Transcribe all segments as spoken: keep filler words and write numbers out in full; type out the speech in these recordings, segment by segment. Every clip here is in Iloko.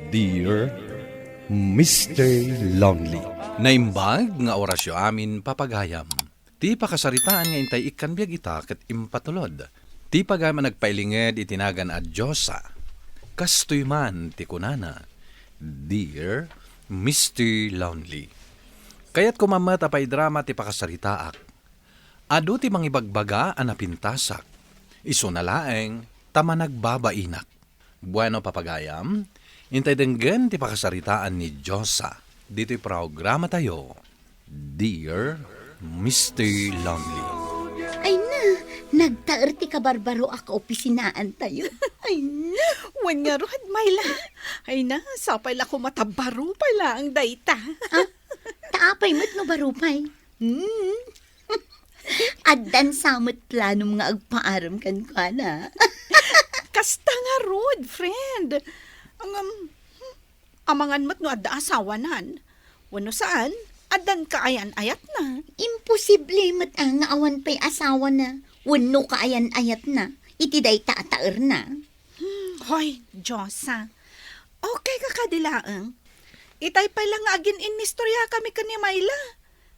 Dear Mister Lonely. Naimbag nga orasyo amin, papagayam. Ti pakasaritaan nga intay ikkan biag ita ket impatulod. Ti pagayam a nagpailinged iti nagan a Diosa. Kastoy man ti kunana, Dear Mister Lonely. Kayatko man met a paidrama ti pakasaritaak. Adu ti mangibagbaga a napintasak. Isuna laeng ta managbabainak. Bueno, papagayam, intay denggen ti pakasaritaan ni Diosa ditoy programatayo, Dear Mister Lonely. Ay na, nagtaer ti kabarbaro a kaopisinaantayo. Ay na. Wen ngarud, Myla. Ay na, sapay la koma ta baro pay laeng dayta. Ah, ta apay met no baro pay? Hmm. Addan sa met planom nga agpaarem kenkuana. Kasta ngarud, friend. Ngem, hmm, amangan met no adda asawanan. Wenno saan, addan kaayan-ayatna. Imposible met a nga awan pay asawana wenno kaayan-ayatna iti dayta a taerna. Hmm, hoy, Diosa. Okay ka kadi laeng? Itay pay la nga agin-inistoriakami ken ni Myla.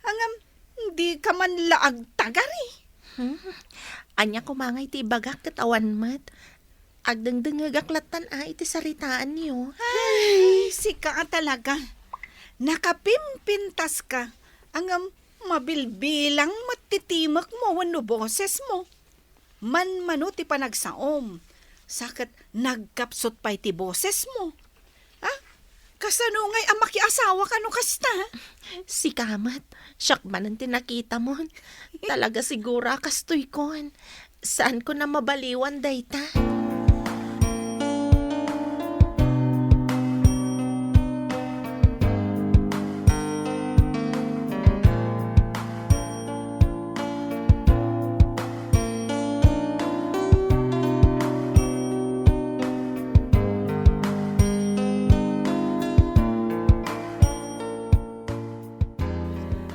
Ngem, di ka man la agtagari. Hmm. Ania koma ngay ti ibagak ket awan met. Agdengdengngegak lattan a iti saritaanyo. Ay, sika a talaga. Nakapimpintas ka. Ngem, mabilbilang met ti timek mo wenno boses mo. Manmano ti panagsaom, sa ket nagkapsut pay ti bosesmo. Ha? Kasano ngay a makiasawa ka no kasta? Sika met, siak manen ti nakitamon. Talaga siguro a kastoykon. Saanko a mabaliwan dayta.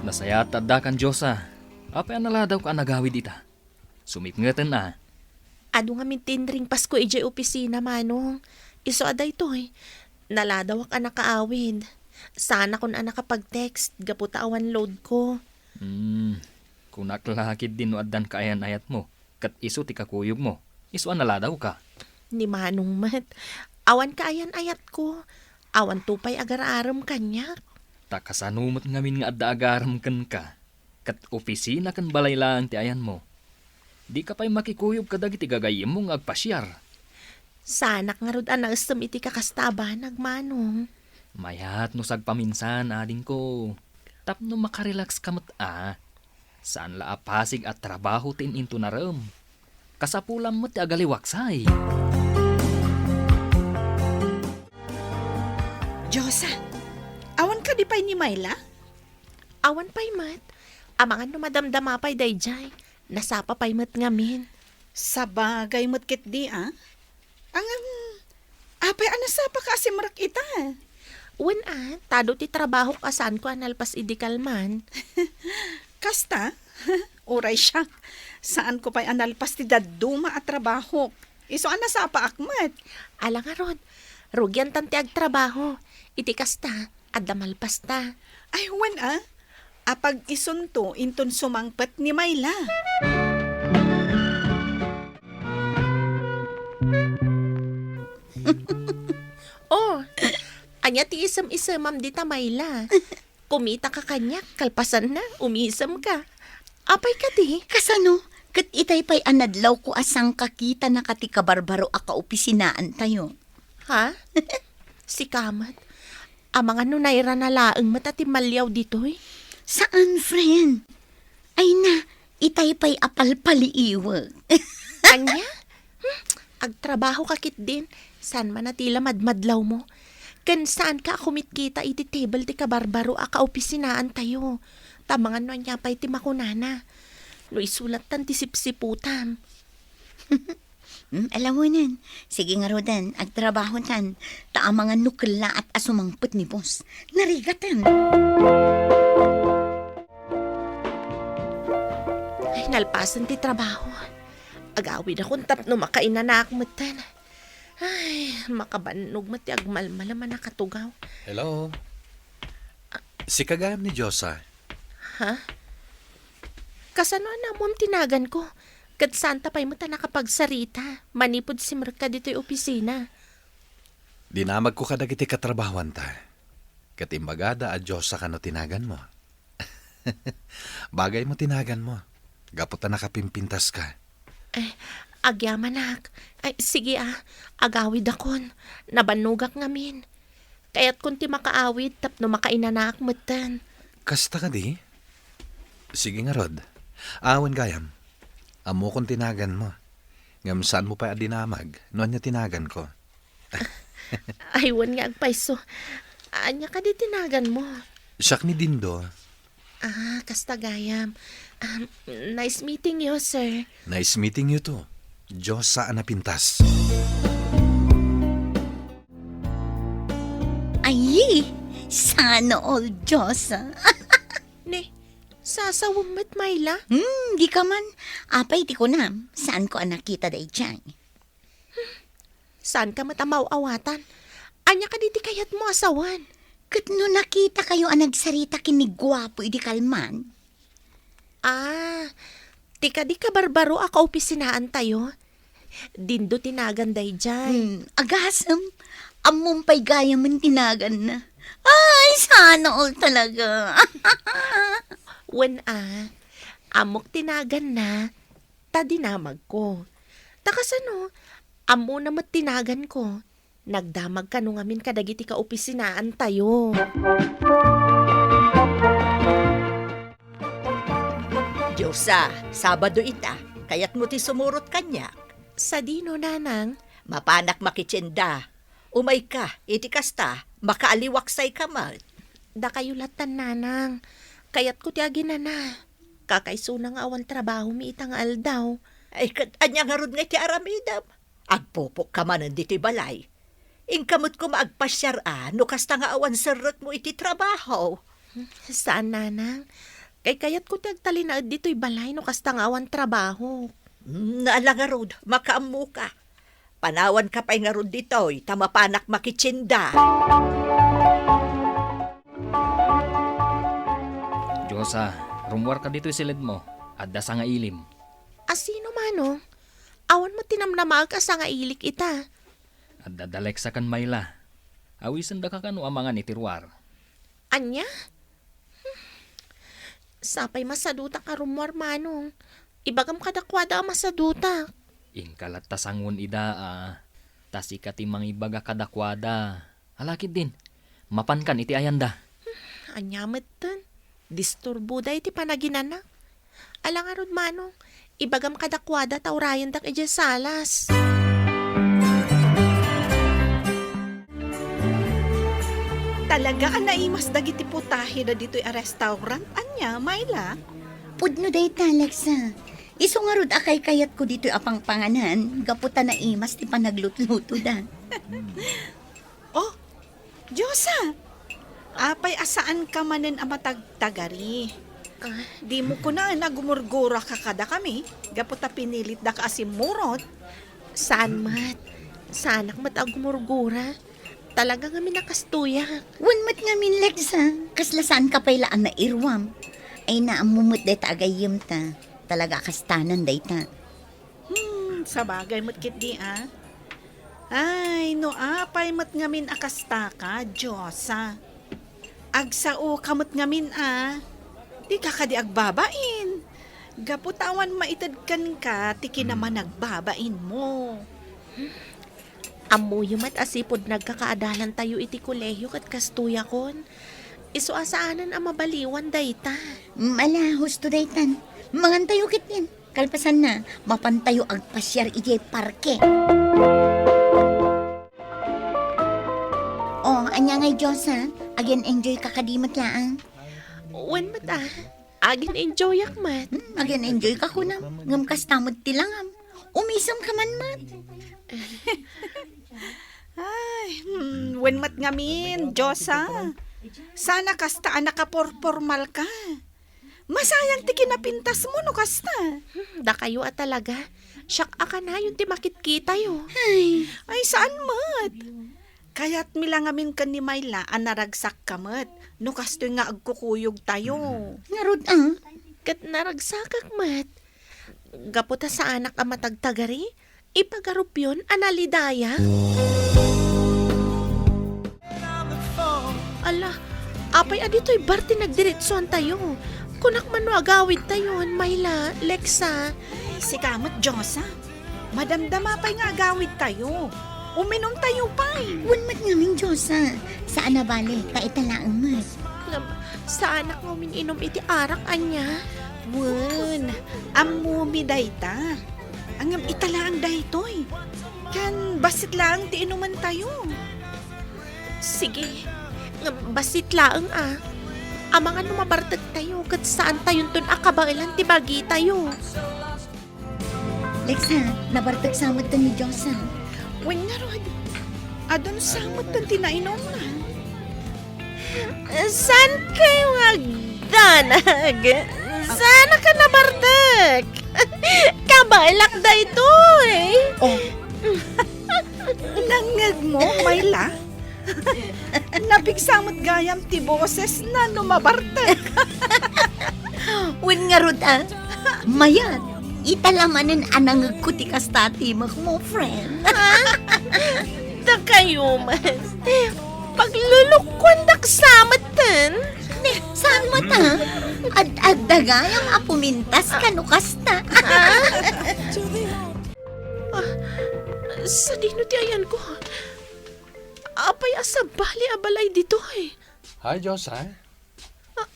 Nasayaat ta addakan, Diosa. Apay a naladawka a nagawid ita? Sumipngeten a. Adu ngamin ti inringpasko idiay opisina, Manong. Isu a daytoy, naladawak a nakaawid. Saanakon a nakapag-text gapu ta awan load ko. Hmm, kunak la ketdi no addan kaayan-ayatmo, ket isu ti kakuyogmo. Isu a naladawka. Ni Manong met, awan kaayan-ayatko. Awanto pay agar-arem kaniak. Ta kasano met ngamin nga adda agarem kenka? Ket opisina ken balay laeng ti ayanmo. Dika pay makikuyog kadagiti gagayyemmo nga agpasiar. Saanak ngarud a naessem iti kakasta a banag, Manong. Mayat no sagpaminsan, adingko. Tapno makarelax ka met a. Saan la a pasig a trabaho ti in-intunarem. Kasapulam met ti agaliwaksay. Diosa, awan kadi pay ni Myla? Awan pay met. Amangan no madamdama pay daydiay. Nasapa pay met ngamin. Sabagay met ketdi, a? Ngem, apay a nasapaka a simrek ita? Wen a, ta adu ti trabahok a saanko a nalpas idi kalman. Kasta? Uray siak, saanko pay a nalpas ti dadduma a trabahok. Isu a nasapaak met. Ala ngarud, rugiantan ti agtrabaho. Iti kasta, adda malpasta. Ay, wen a. Apag isunto inton sumangpet ni Myla. Oh, ania ti isem-isemam dita, Myla? Kumitaka kaniak, kalpasanna, umisemka. Apay kadi? Kasano? Ket itay pay a nadlawko a sangkakitanaka ti kabarbaro a kaopisinaantayo. Ha? Sika met. Amangan no nairana laeng met a timmaliaw ditoy? Saan, friend? Ay na, itay pay a palpaliiwek. Ania? Hmm? Agtrabahoka ketdin, saan man a ti la madmadlawmo. Ken saanka a kumitkita iti table ti kabarbaro a kaopisinaantayo. Ta amangan no ania pay ti makunana. No isu lattan ti sipsiputam. Hmm, ala wen. Sige ngaruden, agtrabahotan. Ta amangan no kellaat a sumangpet ni boss. Narigaten. Ay, nalpasen ti trabaho. Agawidakon tapno makainanaak metten. Ay, makabannog met ti agmalmalem a nakatugaw. Hello? Sika gayam ni Josa? Ha? Kasano a naammoam ti naganko? Ket saanta pay met a nakapagsarita manipud simrekka ditoy opisina. Dinamagko kadagiti katrabahoanta. Ket imbagada a Josa kano ti naganmo. Bagaymo ti naganmo. Gapu ta nakapimpintaska. Ay, agyamanak. Ay, sige, ah. Agawidakon. Nabannogak ngamin. Kayatkon ti makaawid tapno makainanaak metten. Kasta kadi? Sige ngarud. Awan gayam. Ammokon ti naganmo. Ngem saanmo pay a dinamag no ania ti naganko. Ay, wen nga agpayso. Ania kadi ti naganmo? Siak ni Dindo. Ah, kasta gayam. Um, nice meeting you, sir. Nice meeting you too. Diyosa a napintas. Ay, sana all, Diyosa. Ne, sasawem met, Myla? Hmm, di ka man. Apay ti kunam, saanko a nakita daydiay. Saanka met a maaw-awatan? Ania kadi ti kayatmo a sawen? Ket no nakitakayo a nagsarita ken ni Guapo idi kalman? Ah, ti kadi kabarbaro a kaopisinaantayo? Dindo ti nagan daydiay. Hmm, agasem, ammom pay gayamen ti naganna. Ay, sana all talaga. Wen a, ammok ti naganna. Ta dinamagko. Ta kasano, ammona met ti naganko. Nagdamag kano ngamin kadagiti kaopisinaantayo. Diyosa, Sabado ita, kayatmo ti sumurot kaniak? Sadino, nanang? Mapanak makitienda. Umayka, iti kasta, makaaliwaksayka met. Dakayo lattan, nanang. Kayatko ti aginana. Kakaisuna nga awan trabahomi ita nga aldaw. Ay, ket ania ngarud nga iti aramidem? Agpupokka manen ditoy balay. Inka met koma agpasiar a no kasta nga awan serrekmo iti trabaho. Saan, nanang. Kaykayatko ti agtalinaed ditoy balay no kasta nga awan trabaho. Hmm, ala ngarud, makaammoka. Panawanka pay ngarud ditoy ta mapanak makitienda. Diyosa, rummuarka ditoy siledmo. Adda sangailim. A sino, manong? Awan met ti namnamaek a sangailik ita. Adda da Lexa ken Myla. Awisendaka kano a mangan iti ruar. Ania? Sapay masadutak a rummuar, manong. Ibagam kadakuada a masadutak. Inka latta sangoen ida a, ta sika ti mangibaga kadakuada. Ala ketdin, mapankan iti ayanda. Ania metten? Disturboda iti panaginana. Ala ngarud, manong, ibagam kadakuada ta urayendak idiay salas. Talaga a naimas dagiti putaheda ditoy a restaurant. Ania, Myla? Pudno dayta, Alexa. Isu ngarud a kaykayatko ditoy a pangpanganan, gapu ta naimas ti panaglutlutoda. Oh, Diyosa! Apay a saanka manen a matagtagari? Ah. Dimo kunaen a gumurguraka kadakami, gapu ta pinilitdaka a simmurot? Saan met. Saanak met a gumurgura. Talaga ngamin a kastoyak. Wen met ngamin, Lexa, kasla saanka pay la a nairuam. Ay, naammo met dayta a gayyemta. Talaga a kastanan dayta. Hmm, sabagay met ketdi a. Ay, no apay met ngamin a kastaka, Diyosa. Agsaoka met ngamin a. Dika kadi agbabain. Gapu ta awan maited kenka ti kinamanagbabainmo. Ammoyo met a sipud nagkakaadalantayo iti kolehio ket kastoyakon. Isu a saanen a mabaliwan dayta. Mm, ala, husto daytan. Mangantayo ketdin. Kalpasanna, mapantayo agpasiar idiay parke. Oh, ania ngay, Diyosa? Agin-enjoy ka kadi met laeng? Wen met a. Agin-enjoyak met. Hmm, agin-enjoy ka kunam. Ngem kasta met ti langam. Umisem ka man met. Ay, hmm, wen met ngamin, Diyosa. Sana kasta a nakaporpormal ka. Masayang ti kinapintasmo no kasta. Hmm, dakayo a talaga. Siak a kanayon ti makitkitayo. Ay. Ay, saan met? Kayatmi la ngamin ken ni Myla a naragsakka met no kastoy nga agkukuyogtayo. Ngarud, ah? Ket naragsakak met. Gapu ta saanak a matagtagari, ipagarupyon a nalidaya. Ala, apay a ditoy bar ti nagdiretsuantayo? Kunak man no agawidtayon, Myla, Lexa. Ay, sika met, Diyosa. Madamdama pay nga agawidtayo. Uminumtayo pay. Wen met ngamin, Diyosa. Saan a bale, ta ita laeng met. Ngem, saanak nga umin-inum iti arak, ania? Wen, ammomi dayta. Ngem ita laeng daytoy. Ken bassit laeng ti inumentayo. Sige. Ngem bassit laeng a. Amangan no mabartektayo ket saantayonton a kabaelan ti bagitayo. Lexa, nabartek sa met ni Diyosa. Wen ngarud, adun sa met ti nainumna. Saan kayo nga agdanag? Saan ka nabartek? Kabaelak daytoy. Oh. Nangngegmo, Myla? Napigsa met gayam ti bosesna no mabartek. Wen ngarud, a? Mayat, ita la manen a nangngegko ti kasta a timek mo, friend. Ha? Dakayo met. Paglulukkuandak sa metten. Ne, saan met, a? Ad-adda gayam a pumintas kano kasta. Ah, sadino ti ayanko? Apay a sabali a balay ditoy? Hi, Diyosa. Ah.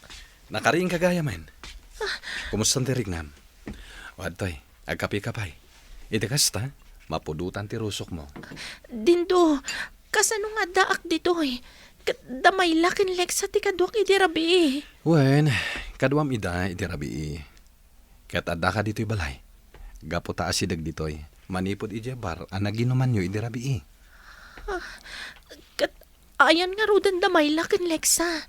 Nakariingka gayamen. Ah. Kumusta ti riknam? O, adtoy, agkapika pay. Iti kasta, mapudotan ti rusokmo. Dindo, kasano nga addaak ditoy? Ket da Myla ken Lexa ti kaduak idi rabii. Wen, kaduam ida idi rabii. Ket addaka ditoy balay. Gapu ta asideg ditoy, manipud idiay bar a naginumanyo idi rabii. Ah, ket ayan ngaruden da Myla ken Lexa?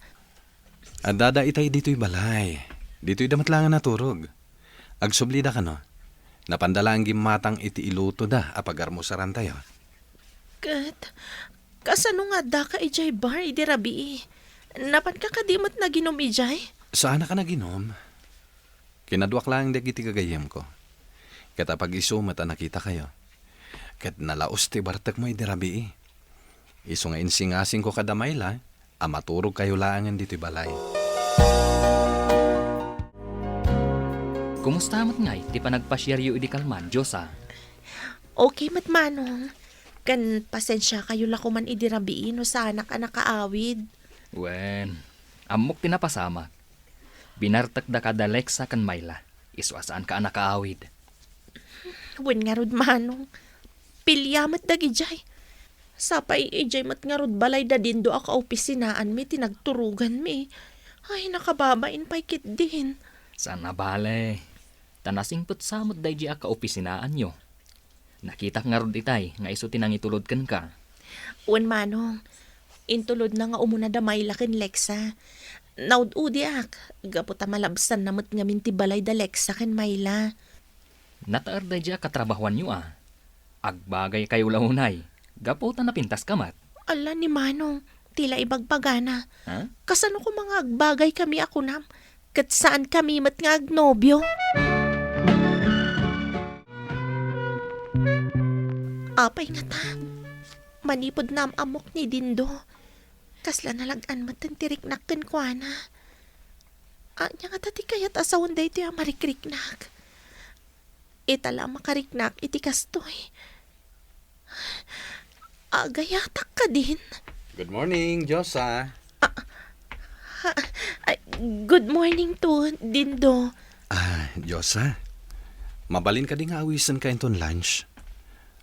Addada itay ditoy balay. Ditoy da met laeng naturog. Agsublida kano. Napanda laeng gimmatang iti ilutoda a pagarmusarantayo. Ket, kasano nga addaka idiay bar idi rabii? Napanka kadi met naginum idiay? Saanaka naginum. Kinaduak laeng dagiti gagayyemko. Ket apag-isu met a nakitakayo. Ket nalaus ti bartekmo idi rabii. Isu nga insingasingko kada Myla a maturogkayo laengen ditoy balay. Kumusta met ngay ti panagpasiaryo idi kalman, Diyosa? Okay met, Manong. Ken pasensiakayo la koman idi rabii no saanak a nakaawid. Wen, ammok ti napasamak. Binartekdaka da Lexa ken Myla, isu a saanka a nakaawid. Wen ngarud, Manong. Pilia met dagidiay. Sapay idiay met ngarud balay da Dindo a kaopisinaanmi ti nagturoganmi. Ay, nakababain pay ketdin. Saan a bale. Ta nasingpet sa met daydiay a kaopisinaanyo. Nakitak ngarud itay nga isu ti nangitulod kenka. Wen, Manong. Intulodna nga umuna da Myla ken Lexa. Naud-udiak, gapu ta malabsanna met ngamin ti balay da Lexa ken Myla. Nataer daydiay a katrabahoanyo a. Agbagaykayo la unay, gapu ta napintaska met. Ala ni Manong, ti la ibagbagana. Ha? Kasano koma nga agbagaykami a kunam? Ket saankami met nga agnobio. Apay ngata, manipud naam-ammok ni Dindo, kasla nalag-an met ti riknak kenkuana. Ania ngata ti kayat a sawen daytoy a marikriknak? Ita la a makariknak iti kastoy. Agayatak kadin? Good morning, Diyosa. Ah, ha, ay, good morning to, Dindo. Ah, Diyosa. Mabalin kadi nga awisenka inton lunch?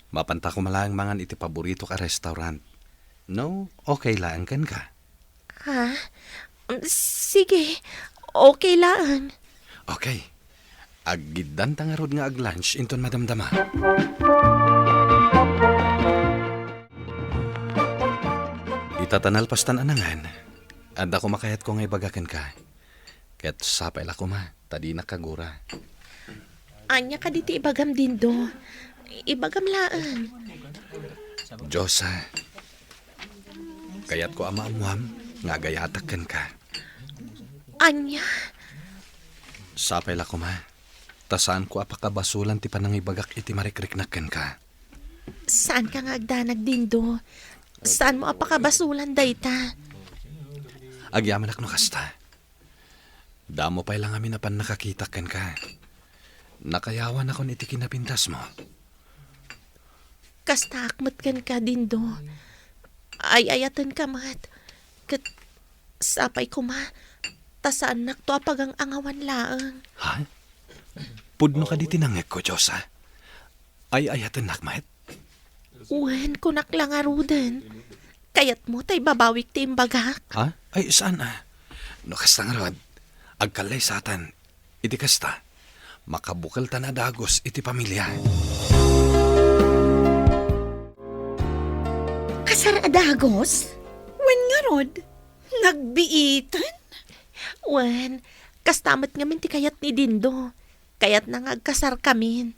Mapanta koma laeng mangan iti paboritok a restaurant. No, okay laeng kenka? Ha? Um, sige. Okay laeng. Okay. Aggiddanta ngarud nga ag-lunch inton madamdama. Ita ta nalpastan a nangan, adda koma kayatko nga ibaga kenka. Ket sapay la koma, ta dinak kagura. Ania kadi ti ibagam, Dindo? Ibagam laeng. Diyosa, kayatko a maammuam nga agayatak kenka. Ania? Sapay la koma, ta saanko a pakabasolan ti panangibagak iti marikriknak kenka. Saanka nga agdanag, Dindo. Saanmo a pakabasolan dayta. Agyamanak no kasta. Damo pay la ngamin a pannakakitak kenka. Nakayawanakon iti kinapintasmo. Kastaak met kenka, Dindo. Ay-ayatenka met. Ket sapay koma, ta saannakto a pagang-angawan laeng. Ha? Pudno kadi ti nangngegko, Diyosa? Ay-ayatennak met? Wen, kunak la ngaruden. Kayatmo ta ibabawik ti imbagak? Ha? Ay, saan a? No kasta ngarud, agkallaysatan. Iti kasta, makabukeltan a dagus iti pamilia. Kasar a dagus? Wen ngarud, nagbiiten? Wen, kasta met ngamin ti kayat ni Dindo. Kayatna nga agkasarkamin.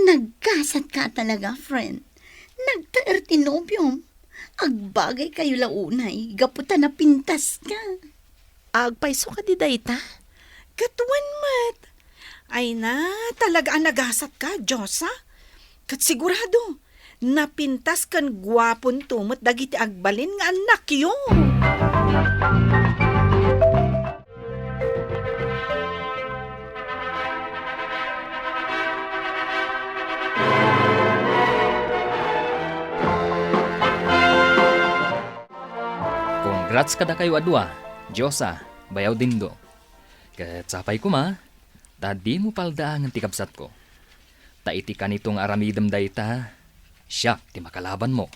Nagkasatka talaga, friend. Nagtaer ti nobiom. Agbagaykayo la unay gapu ta napintaska. Agpayso kadi dayta? Ket wen met. Ay na, talaga a nagasatka, Diyosa. Ket sigurado, napintas ken guaponto met dagiti agbalin nga annakyo. Congrats kadakayo a dua, Diyosa, bayaw Dindo. Ket sapay koma, ta dimo paldaangen ti kabsatko. Ta iti kanito nga aramidem dayta, siak ti makalabanmo.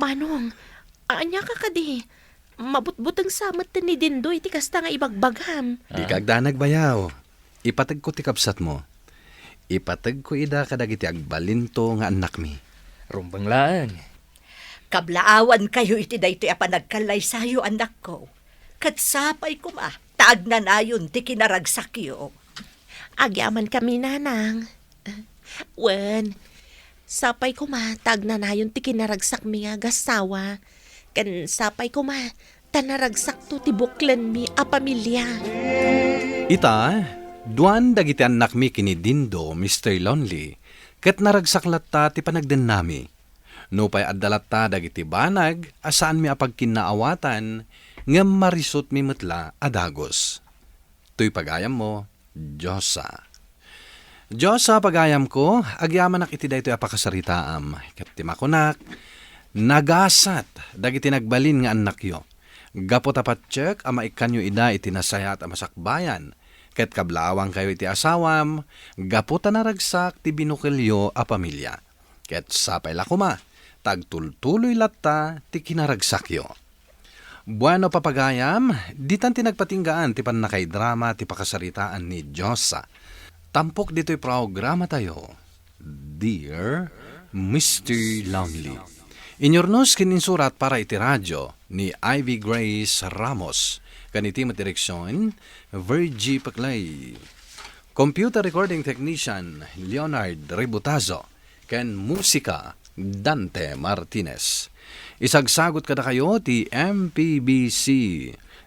Manong, ania ka kadi? Mabutbuteng sa met ni Dindo iti kasta nga ibagbagam. Dika agdanag, bayaw. Ipategko ti kabsatmo. Ipategko ida kadagiti agbalinto nga annakmi. Rumbeng laeng. Kablaawankayo iti daytoy a panagkallaysayo, annakko. Ket sapay koma ta agnanayon ti kinaragsakyo. Agyamankami, nanang. Wen, sapay koma ta agnanayon ti kinaragsakmi nga agassawa. Ken sapay koma ta naragsakto ti buklenmi a pamilia. Ita, duan dagiti annakmi ken ni Dindo, Mister Lonely, ket naragsak latta ti panagdennami. Nupay adda latta dagiti banag a saanmi a pagkinnaawatan, ngem marisutmi met la a dagus. Toy pagayammo, Diyosa. Diyosa, pagayamko, agyamanak iti daytoy a pakasaritaam, ket ti makunak, nagasat dagiti nagbalin nga annakyo. Gapu ta patiek a maikkanyo ida iti nasayaat a masakbayan, ket kablaawankayo iti asawam, gapu ta naragsak ti binukelyo a pamilia. Ket sapay la koma, ta agtultuloy latta ti kinaragsakyo. Bueno, papagayam, ditan ti nagpatinggaan ti pannakaidrama ti pakasaritaan ni Diyosa. Tampok ditoy programatayo, Dear Mister Lonely. Inyurnos ken insurat para iti radio ni Ivy Grace Ramos. Ken iti met direksyon, Virgie Paclay. Computer recording technician, Leonard Ributazo. Ken musika, Dante Martinez. Isagsagut kadakayo ti M P B C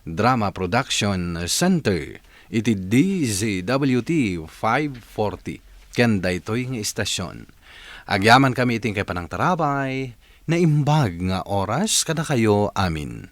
Drama Production Center iti D Z W T five forty ken daytoy nga istasyon. Agyamankami iti inkay panangtarabay, naimbag nga oras kadakayo amin.